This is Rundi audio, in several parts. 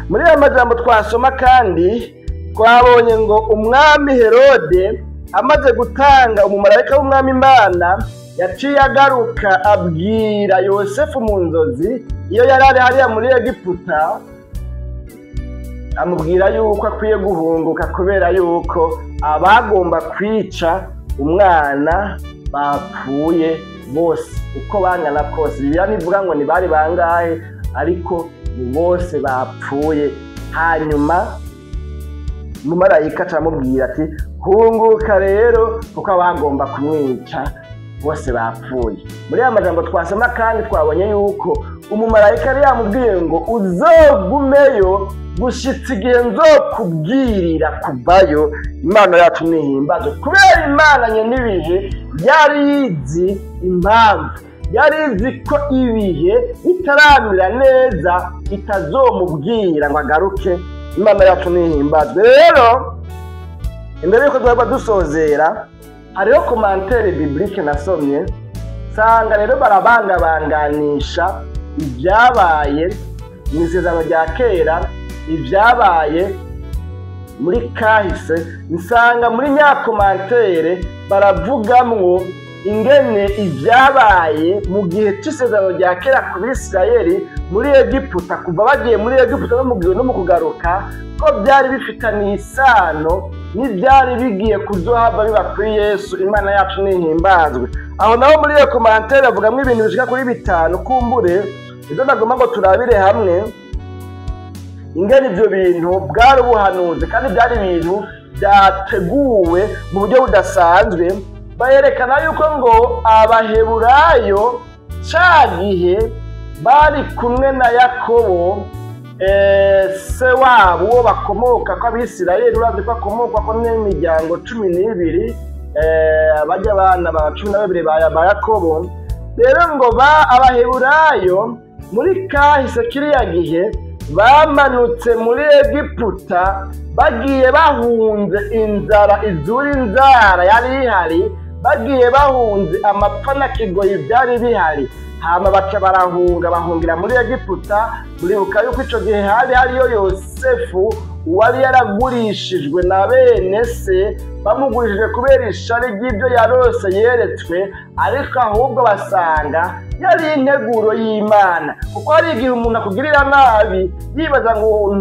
Muri aya majambo twasoma kandi twabonye ngo umwami Herode amaze gutanga umumarayika w'umwami Imana, yaciye agaruka abwira Yosefu mu nzozi iyo yari ari hariya muri Egiputa, amubwira yuko akwiye guhunguka kubera yuko abagomba kwica umwana bapfuye bose uko bangana kose. Bibiliya ntivuga ngo ni bari bangahe, ariko bose bapfuye. Hanyuma umumarayika aramubwira ati hunguka rero kuko abagomba kumwica bose bapfuye. Muri aya majambo twasoma kandi twabonye yuko umumarayika yari yamubwiye ngo uzogumeyo gushitsa igihe nzokubwirira kuvayo. Imana yacu nihimbazwe, kubera Imana nyen'ibihe yari izi impamvu, yari izi ko ibihe bitaramira neza itazomubwira ngo agaruke. Imana yacu nihimbazwe. Rero imbere yuko duhava dusozera, hariho commentaire biblique nasomye nsanga rero barabangabanganisha ibyabaye mu isezerano rya kera, ibyabaye muri kahise. Nsanga muri nyakomantere baravugamwo ingene ibyabaye mu gihe cy'isezerano rya kera ku Bisirayeli muri Egiputa, kuva bagiye muri Egiputa no mu gihe no mu kugaruka, ko byari bifitaniye isano n'ibyari bigiye kuzohava biba kuri Yesu. Imana yacu nihimbazwe. Aho naho muri iyo komantere bavugamwo ibintu bishika kuri 5, kumbure ibyo nagomba ngo turabire hamwe ingene ibyo bintu bwari ubuhanuzi kandi byari ibintu byateguwe mu buryo budasanzwe. Bayerekana yuko ngo Abaheburayo ca gihe bari kumwe na Yakobo, se wabo uwo bakomoka ko Abisirayeli, urazi ko akomoka ko n'imiryango 12, bajya abana ba 12 ba Yakobo. Rero ngo Abaheburayo muri kahise kiriya gihe bamanutse muri Egiputa bagiye bahunze inzara, izura inzara yari ihari, bagiye bahunze amapfa na kigoyi byari bihari. Hama baca barahunga bahungira muri Egiputa. Muribuka yuko ico gihe hari hariyo Yosefu wari yaragurishijwe na bene se, bamugurishije kubera ishari ry'ibyo yarose yeretswe, ariko ahubwo basanga yari integuro y'Imana. Kuko hari igihe umuntu akugirira nabi yibaza ngo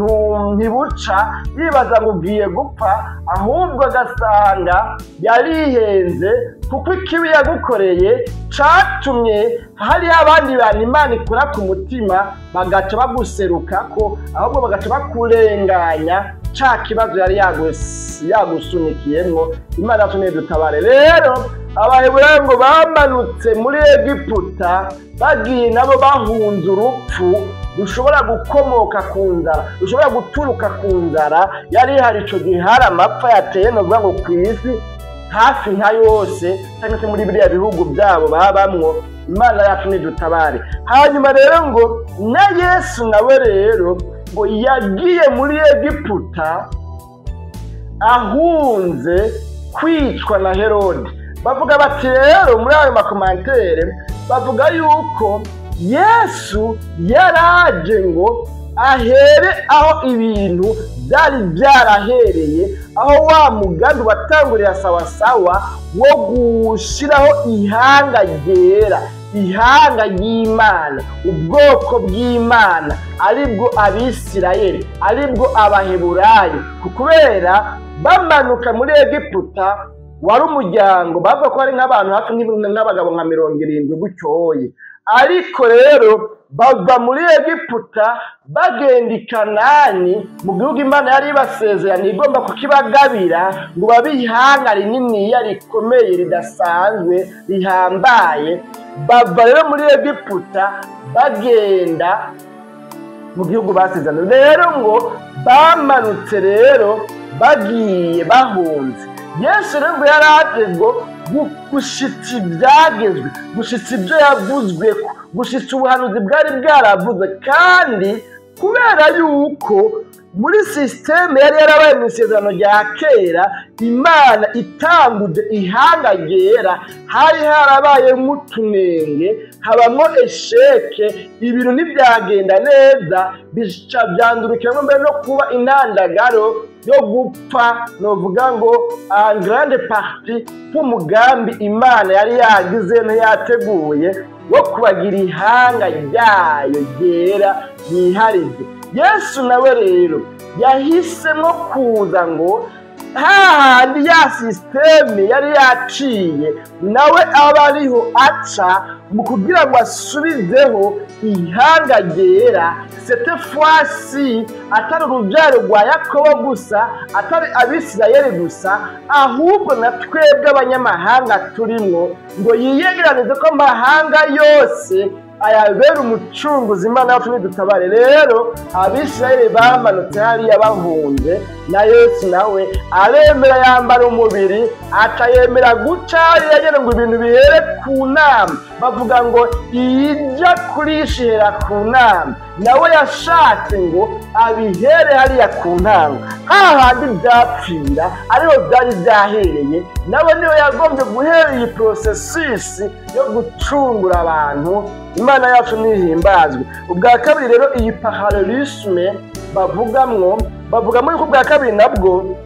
ntibuca, yibaza ngo ugiye gupfa, ahubwo agasanga yarihenze, kuko ikibi yagukoreye catumye hariho abandi bantu Imana ikora ku mutima bagaca baguserukako, ahubwo bagaca bakurenganya ca kibazo yari yagusunikiyemwo. Imana yacu nidutabare. Rero Abaheburayo ngo bamanutse muri Egiputa bagiye nabo bahunze urupfu rushobora gukomoka ku nzara, rushobora guturuka ku nzara yari ihari ico gihe. Hari amapfa yateye novuga ngo ku isi hafi nka yose, cyangwa se muri biriya bihugu byabo babamwo. Imana yacu nidutabare. Hanyuma rero ngo na Yesu nawe rero ngo yagiye muri Egiputa ahunze kwicwa na Herode. Bavuga bati rero muri ayo makomantere bavuga yuko Yesu yaraje ngo ahere aho ibintu byari byarahereye, aho wa mugambi watangurira sawasawa wo gushiraho ihanga ryera, ihanga ry'Imana, ubwoko bw'Imana, aribwo Abisirayeli, aribwo Abaheburayo. Kubera bamanuka muri Egiputa wari umuryango bavuga ko ari nk'abantu hafi nk'abagabo nka 70 gutyoye, ariko rero bava muri Egiputa bagenda i Kanani mu gihugu Imana yari ibasezeraniye igomba kukibagabira ngo babe ihanga rininiya rikomeye ridasanzwe rihambaye. Bava rero muri Egiputa bagenda mu gihugu basezeraniwe. Rero ngo bamanutse rero bagiye bahunze. Yesu rero ngo yaraje ngo gushitsa ibyagezwe, gushitsa ibyo yavuzwe, gushitsa ubuhanuzi bwari bwaravuzwe. Kandi kubera yuko Muri système yari yarabaye mu isezerano rya kera, Imana itanguje ihanga ryera, hari harabaye nk'utunenge, habamwo échec, ibintu ntibyagenda neza, bica byandurukiramo mbere no kuba intandagaro yo gupfa, novuga ngo en grande partie k'umugambi Imana yari yagize yateguye wo kubagira ihanga ryayo ryera yihariye. Yesu nawe rero yahisemo kuza ngo hahandi ya système yari yaciye nawe aba ariho aca mu kugira ngo asubizeho ihanga ryera, cette fois-ci atari urubyaro rwa Yakobo gusa, atari Abisirayeli gusa, ahubwo na twebwe abanyamahanga turimwo, ngo yiyegeranize ko amahanga yose ayabera umucunguzi. Imana yacu nidutabare. Rero Abisirayeli bamanutse hariya bahunze, na Yesu nawe aremera yambara umubiri, akayemera guca hariya nyene ngo ibintu bihere ku nama. Bavuga ngo iyijya kurisha ihera ku nama. Nawe yashatse ngo abihere hariya ku ntango, hahandi byapfira, ariho byari byahereye. Nawe niwe yagombye guhera iyi processus yo gucungura abantu. Imana yacu nihimbazwe. Ubwa kabiri rero, iyi parallélisme bavugamwo, bavugamo yuko ubwa kabiri nabwo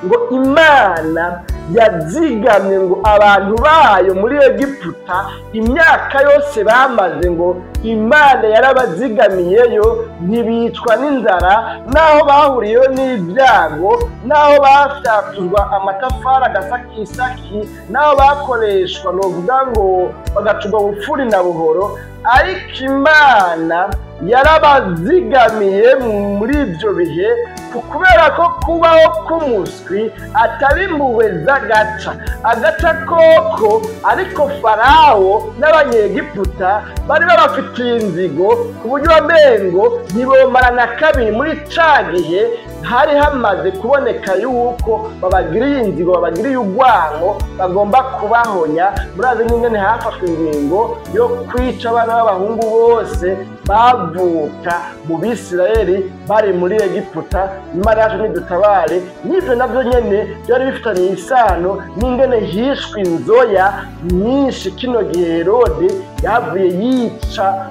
ngo Imana yazigamye ngo abantu bayo muri Egiputa. Imyaka yose bamaze, ngo Imana yarabazigamiyeyo, ntibicwa n'inzara, n'aho bahuriyeyo n'ibyago, n'aho bafyatuzwa amatafari agasakisaki, n'aho bakoreshwa, novuga ngo bagacurwa bufuri na buhoro, ariko Imana yarabazigamiye muri ibyo bihe, kubera ko kubaho k'umuswi atari impuhwe z'agaca agaca koko. Ariko Farawo n'Abanyegiputa bari babafitiye inzigo ku buryo amengo ntibomara kabiri. Muri ca gihe hari hamaze kuboneka yuko babagiriye inzigo, babagiriye urwango, bagomba kubahonya. Murazi n'ingene hafashwe ingingo yo kwica abana b'abahungu bose bavuka mu Bisirayeli bari muri Egiputa. Imana yacu nidutabare. N'ivyo navyo nyene byari bifitanye isano n'ingene hishwe inzoya nyinshi. Kino gihe Herode yavuye yica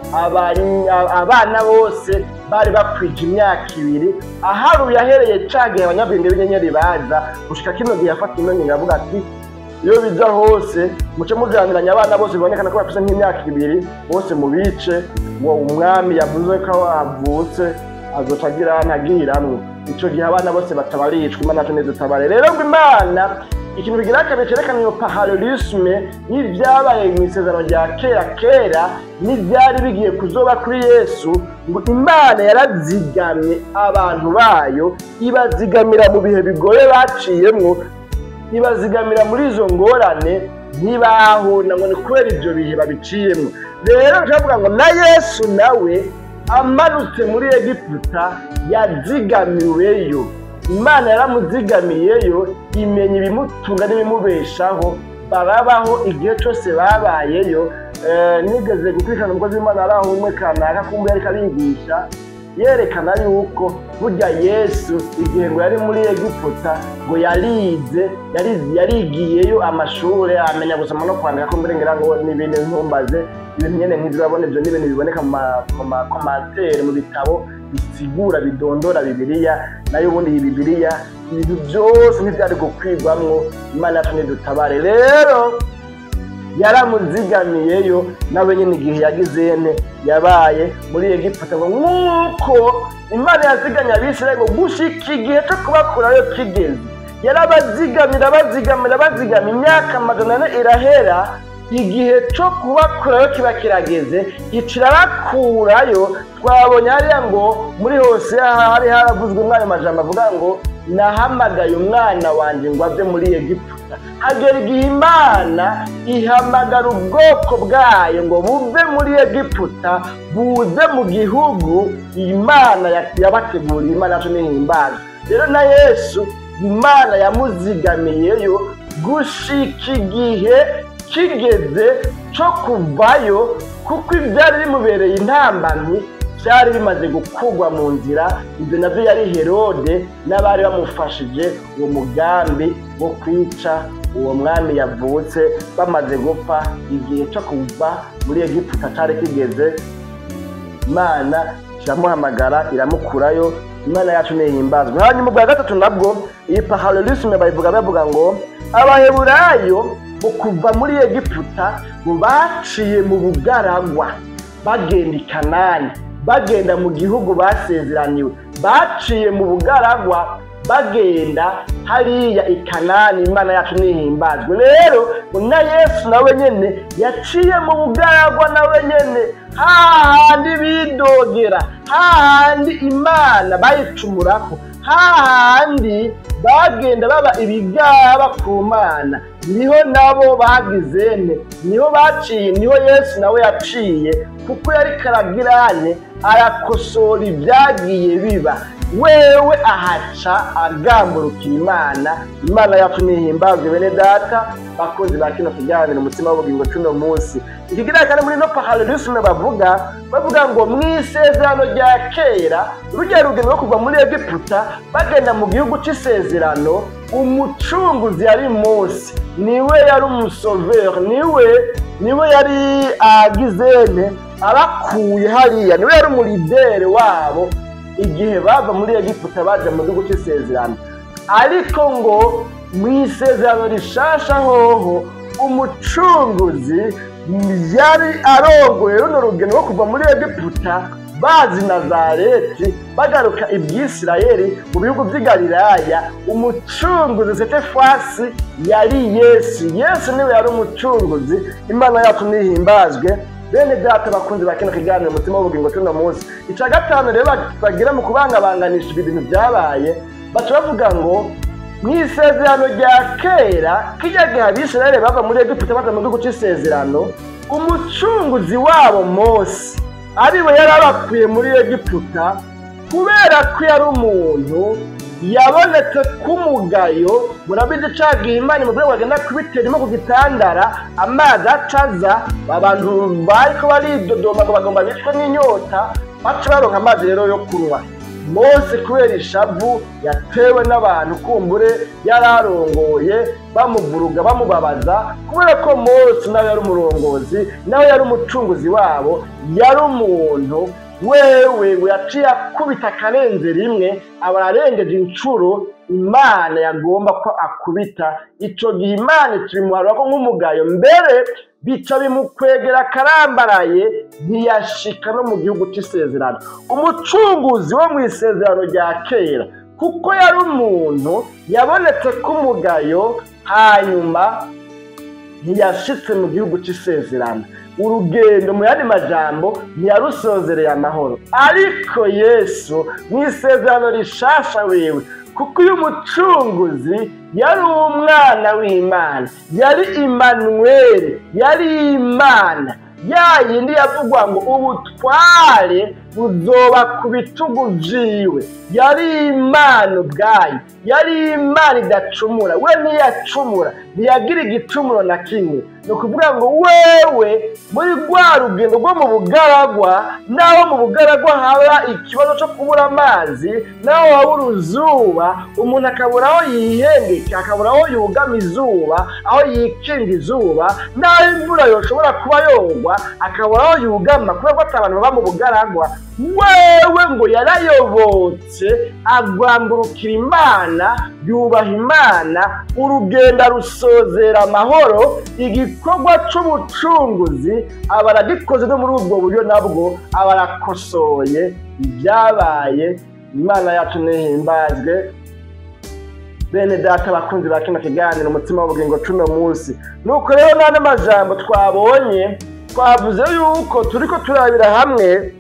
abana bose bari bakwije imyaka 2, aharuye ahereye ca gihe abanyabwenge b'inyenyeri baza gushika kino gihe. Afata ino ngingo avuga ati: "Iyo biza hose muce mujaniranya abana bose bibonekana ko bafise nk'imyaka 2, bose mubice." Ngo umwami yavuze ko avutse azoca agira ntagiramwo ico gihe abana bose batabaricwa. Imana yacu nidutabare. Rero ngo Imana, ikintu bigira kabiri cerekana iyo parallélisme n'ivyabaye mu isezerano rya kera kera n'ivyari bigiye kuzoba kuri Yesu, ngo Imana yarazigamye abantu bayo, ibazigamira mu bihe bigoye baciyemwo, ibazigamira muri izo ngorane, ntibahona ngo ni kubera ivyo bihe babiciyemwo. Rero bikavuga ngo na Yesu nawe amanutse muri Egiputa yazigamiweyo, Imana yaramuzigamiyeyo, imenya ibimutunga n'ibimubeshaho, barabaho igihe cyose babayeyo. Nigeze gukurikirana umukozi w'Imana ari aho umwe kanaka kumbe yariko arigisha yerekana yuko burya Yesu igihe ngo yari muri Egiputa ngo yarize, yarigiyeyo amashuri, amenya gusoma no kwandika, ko mbere ngira ngo n'ibindi, ntumbaze ibintu nyene nk'ivyo. Urabona, ivyo n'ibintu biboneka mu ma commentaires, mu bitabo bisigura, bidondora Bibiliya. Nayo ubundi iyi Bibiliya ibintu byose ntivyari gukwirwamwo. Imana yacu nidutabare. Rero yaramuzigamiyeyo nawe nyine igihe yagize yene yabaye muri Egiputa, ngo nk'uko Imana yaziganye Abisirayeli, ngo gushika igihe cyo kubakurayo kigeze, yarabazigamira, abazigamira, abazigama, imyaka 400 irahera, igihe cyo kubakurayo kiba kirageze, icirabakurayo. Twabonye hariya ngo muri hose hari haravuzwe umwana amajambo avuga ngo: "Nahamagaye umwana wanjye ngo ave muri Egiputa." Hagera igihe Imana ihamagara ubwoko bwayo ngo buve muri Egiputa, buze mu gihugu Imana yabateguriye. Imana yacu nihimbaza. Rero na Yesu Imana yamuzigamiyeyo gushika igihe kigeze cyo kuvayo, kuko ibyari bimubereye intambamyi byari bimaze gukurwa mu nzira. Ibyo navyo yari Herode n'abari bamufashije uwo mugambi wo kwica uwo mwami yavutse bamaze gupfa. Igihe cyo kuva muri Egiputa cari kigeze, Imana iramuhamagara iramukurayo. Imana yacu nihimbazwe. Hanyuma ubwa gatatu nabwo iyi parallelisme bayivuga bavuga ngo Abaheburayo mu kuva muri Egiputa baciye mu bugaragwa bagenda i Kanani, bagenda mu gihugu basezeraniwe, baciye mu bugaragwa bagenda hariya i Kanani. Imana yacu nihimbazwe. Rero na Yesu nawe nyene yaciye mu bugaragwa, nawe nyene hahandi bidogera, hahandi Imana bayicumurako, hahandi bagenda baba ibigaba ku Mana, niho nabo bagizene, niho baciye, niho Yesu nawe yaciye, kuko yari karagirane arakosora ibyagiye biba. Wewe ahaca agamburukira Imana. Imana yacu nihimbazwe. Bene data bakunzi ba kino kiganiro umutima w'ubugingo cuno munsi, ikigira kane muri no parallelisme bavuga ngo mw'isezerano rya kera, rujya rugendo rwo kuva muri Egiputa bagenda mu gihugu c'isezerano, umucunguzi yari Mose, niwe yari umusoveur, niwe yari agizene abakuye hariya, niwe yari umulidere wabo igihe bava muri Egiputa baja mu gihugu c'isezerano. Ariko ngo mw'isezerano rishasha hoho umucunguzi yari arongoye runo rugendo rwo kuva muri Egiputa bazi Nazareti bagaruka iby'Isirayeli mu bihugu by'i Galilaya, umucunguzi cette fois yari Yesu. Yesu niwe yari umucunguzi. Imana yacu nihimbazwe. Bene data bakunzi ba kino kiganiro umutima w'ubugingo tuno munsi, ica gatanu rero bagira mu kubangabanganisha ibi bintu byabaye, baca bavuga ngo mw'isezerano rya kera kijya gihe Abisirayeli bava muri Egiputa baza mu gihugu c'isezerano, umucunguzi wabo Mose ariwe yari abakuye muri Egiputa, kubera ko yari umuntu yabonetse k'umugayo. Murabizi ca gihe Imana imubwira ngo agenda kubitera imwe ku gitandara, amazi acaza, abantu bariko baridodoma ngo bagomba bicwe n'inyota, baca baronka amazi rero yo kunywa. Mose kubera ishavu yatewe n'abantu kumbure yararongoye, bamuvuruga bamubabaza, kubera ko Mose nawe yari umurongozi, nawe yari umucunguzi wabo, yari umuntu wewe ngo yaciye akubita akarenze rimwe, aba ararengeje incuro Imana yagomba ko akubita. Ico gihe Imana ikibimuharura ko nk'umugayo, mbere bica bimukwegera akarambaraye, ntiyashika no mu gihugu c'isezerano. Umucunguzi wo mw'isezerano rya kera, kuko yari umuntu yabonetse k'umugayo, hanyuma ntiyashitse mu gihugu c'isezerano. Urugendo mu yandi majambo ntiyarusozereye amahoro. Ariko Yesu mw'isezerano rishasha wewe, kuko uyu mucunguzi yari umwana w'Imana, yari Immanuel, yari Imana ya yindi yavugwa ngo ubutware buzoba ku bitugu vyiwe. Yari Imana ubwayo, yari Imana idacumura, we ntiyacumura, ntiyagira igicumuro na kimwe. Ni ukuvuga ngo wewe muri rwa rugendo rwo mu bugaragwa, naho mu bugaragwa haba ikibazo cyo kubura amazi, naho haba uruzuba, umuntu akabura aho yihengeka, akabura aho yugama izuba, aho yikinga izuba, naho imvura yoshobora kuba yogwa, akabura aho yugama, kubera ko abantu baba mu bugaragwa. Wewe ngo yarayobotse agwamburukira Imana, yubaha Imana, urugendo arusozera amahoro. Igikorwa c'ubucunguzi aba aragikoze no muri ubwo buryo, nabwo aba arakosoye ibyabaye. Imana yacu nihimbazwe. Bene data bakunzi ba kino kiganiro umutima w'ubugingo cuno munsi, nuko rero n'andi majambo twabonye, twavuze yuko turiko turabira hamwe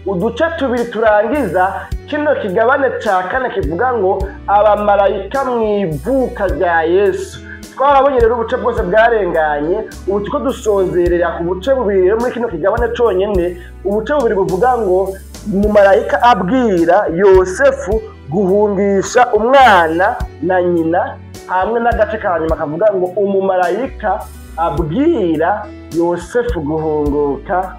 uduce tubiri turangiza kino kigabane ca kane kivuga ngo abamarayika mw'ivuka rya Yesu. Twarabonye rero ubuce bwose bwarenganye, ubu turiko dusozerera ku buce bubiri rero muri kino kigabane conyene, ubuce bubiri buvuga ngo umumarayika abwira Yosefu guhungisha umwana na nyina, hamwe n'agace ka nyuma kavuga ngo umumarayika abwira Yosefu guhunguka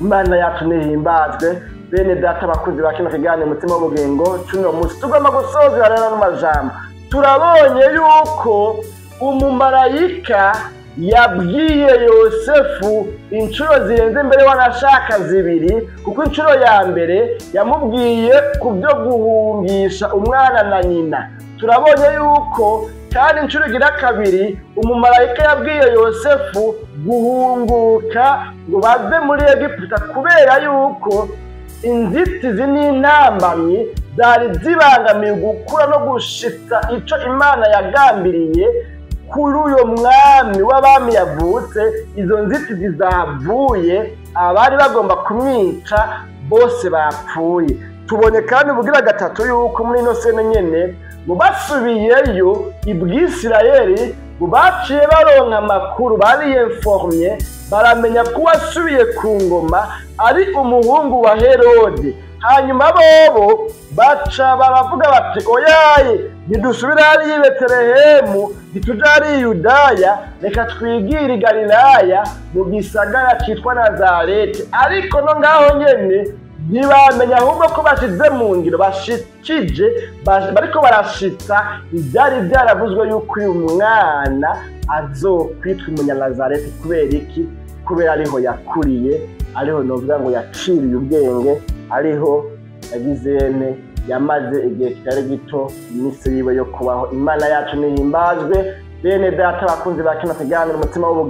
Imana yacu nihimbazwe. Bene data bakunzi ba kino kiganiro Umutima w'Ubugingo cuno munsi, tugomba gusozera rero n'amajambo. Turabonye yuko umumarayika yabwiye Yosefu inshuro zirenze mbere wanashaka zibiri, kuko inshuro ya mbere yamubwiye ku byo guhungisha umwana na nyina. Turabonye yuko kandi inshuro igira kabiri umumarayika yabwiye Yosefu guhunguka ngo bave muri Egiputa, kubera yuko inzitizi n'intambamyi zari zibangamiye gukura no gushitsa ico Imana yagambiriye kuri uyo mwami w'abami yavutse. Izo nzitizi zavuye, abari bagomba kumwica bose bapfuye. Tubonye kandi ubugira gatatu yuko muri ino sene nyene ngo basubiyeyo ibwisirayeli, ngo baciye baronka amakuru, bariyeformye, baramenya ko uwasubiye ku ngoma ari umuhungu wa Herode. Hanyuma bobo baca baravuga bati oyaye, ntidusubire hariya i Betelehemu, ntituja hariya i Yudaya, reka twigire i Galilaya mu gisagara citwa Nazareti. Ariko no ngaho nyene ntibamenya ahubwo ko bashize mu ngiro, bashikije, bariko barashitsa ivyari vyaravuzwe yuko uyu mwana azokwitwa umunyanazareti. Kubera iki? Kubera ariho yakuriye, ariho novuga ngo yaciriye ubwenge, ariho yagizene, yamaze igihe kitari gito iminsi yiwe yo kubaho. Imana yacu nihimbazwe. Bene data bakunzi ba kino kiganiro Umutima w'Ubugingo.